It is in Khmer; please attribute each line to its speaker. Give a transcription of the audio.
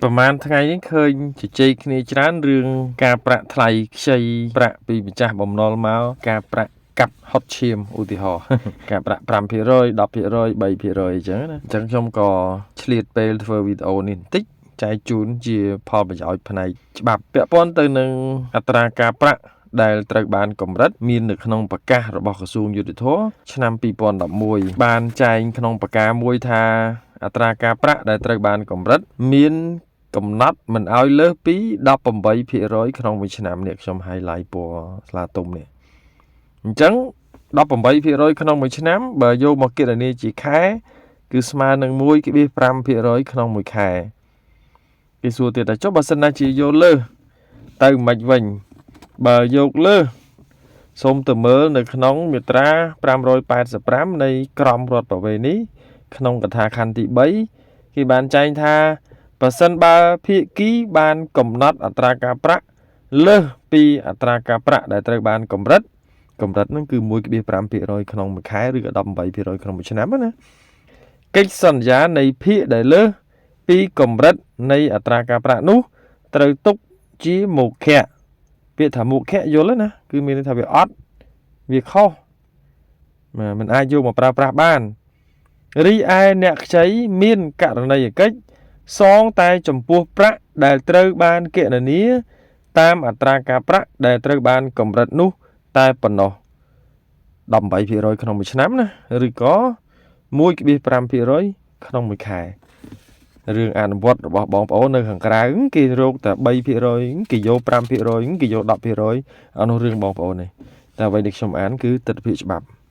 Speaker 1: ប្រហែលថ្ងៃនេះឃើញជជែកគ្នាច្រើនរឿងការប្រាក់ថ្លៃខ្ចីប្រាក់ពីម្ចាស់បំណុលមកការប្រាក់កាប់ហុតឈាមឧទាហរណ៍ ការប្រាក់5% 10% 3%អញ្ចឹងណាអញ្ចឹងខ្ញុំក៏ឆ្លៀតពេលធ្វើវីដេអូនេះបន្តិចចែកជូនជាផលប្រយោជន៍ផ្នែកច្បាប់ពាក់ព័ន្ធទៅនឹងអត្រាការប្រាក់ដែលត្រូវបានកម្រិតមាននៅក្នុងប្រកាសរបស់ក្រសួងយុត្តិធម៌ឆ្នាំ2011បានចែងក្នុងប្រការមួយថាអត្រាការប្រាក់ដែលត្រូវបានកម្រិតមានកំណត់មិនឲ្យលើសពី18%ក្នុងមួយឆ្នាំនេះខ្ញុំ highlight ពណ៌ស្លាទុំនេះអញ្ចឹង18%ក្នុងមួយឆ្នាំបើយកមកគណនាជាខែគឺស្មើនឹង1.5%ក្នុងមួយខែគេសួរទៀតថាចុះបើសិនណាជាយកលើសទៅមិនវិញបើយកលើសសូមទៅមើលនៅក្នុងមាត្រា585នៃក្រមរដ្ឋប្រវេណីក្នុងកថាខណ្ឌទី3គេបានចែងថាប្រសិនបើភាគីបានកំណត់អត្រាការប្រាក់លើសពីអត្រាការប្រាក់ដែលត្រូវបានកម្រិតកម្រិតហ្នឹងគឺ1.5%ក្នុងមួយខែឬក៏18%ក្នុងមួយឆ្នាំណាកិច្ចសន្យានៃភាគដែលលើសពីកម្រិតនៃអត្រាការប្រាក់នោះត្រូវទុកជាមោឃៈពាក្យថាមោឃៈយល់ទេណាគឺមានន័យថាវាអត់វាខុសមិនអាចយកមកប្រើប្រាស់បានរីឯអ្នកខ្ចីមានករណីយកិច្ចសងតែចំពោះប្រាក់ដែលត្រូវបានគណនាតាមអត្រាការប្រាក់ដែលត្រូវបានកម្រិតនោះតែប៉ុណ្ណោះ18%ក្នុងមួយឆ្នាំណាឬក៏1.5%ក្នុងមួយខែរឿងអនុវត្តរបស់បងប្អូននៅខាងក្រៅគេរកតែ3%គេយក5%គេយក10%អានោះរឿងបងប្អូននេះតែអ្វីដែលខ្ញុំអានគឺទស្សនវិជ្ជាច្បាប់។